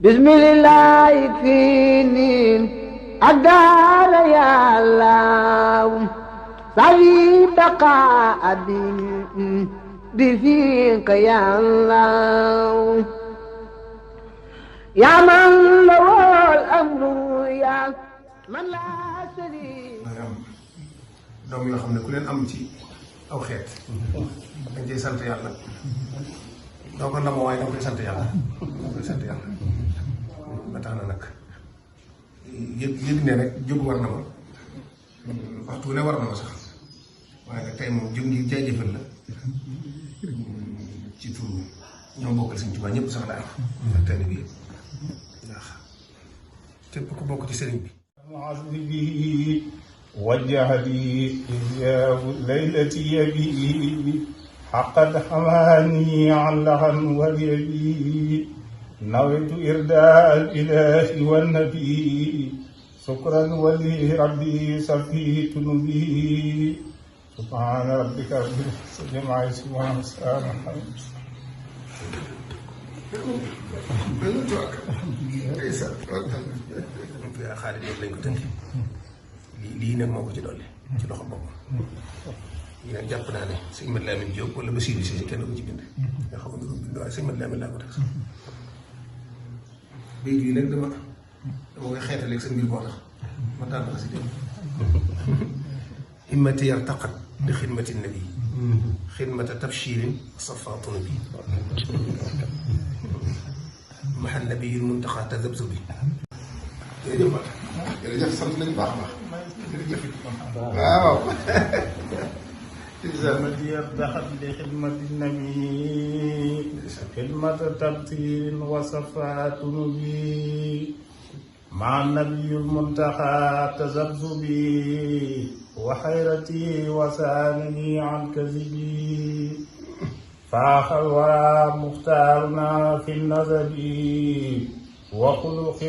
bismillah fii niin ak daara yàllaaw sawi baqa abin bi fiika yàllaaw yaa man lawol amru yaa man laa sari doom yoo xam ne ku leen am ci aw xeet dañ cay sant yàlla doo ko ndamoo waaye danga koy sant yàlla ba tax na nag yëg ne rek jóg war na ma waxtu ne war na ma sax waaye nag tey moom jóg ngir jaajëfal la ci tur ñoo bokkal Sëriñ Tuubaa ñëpp sax daal ak tali bi yëpp ndax képp ku bokk ci sëriñ bi وجهلي إياه ليلتي يبي حقد حماني عن لغن واليبي نويت إرداء الإله والنبي شكرا ولي ربي صفيت نبي سبحان ربك رب العزة عما يصفون وسلام على المرسلين lii nag moo ko ci dolli ci loxo boppam lii nag jàpp naa ne sëñ Mat Lamin Jóob wala Basiiru Si kenn ko ci bind nga xam ne bind waaye sëñ Mat Lamin laa ko teg sax béy bii nag dama koy xeetaleeg sa mbir boo tax ma tànn ko si dem himmati yartaqat li xidmati nabi xidmata tabshirin safaatuna bi mahal nabiyil muntaqa tazabzubi jërëjëf sant nañu baax a baax. waaw. خدمتي ارتحت لخدمة النبي خدمة تبصير وصفات نبي مع النبي المنتقى تذبذبي وحيرتي وسالني عن كذبي فاخ الورى مختارنا في النذب وخلق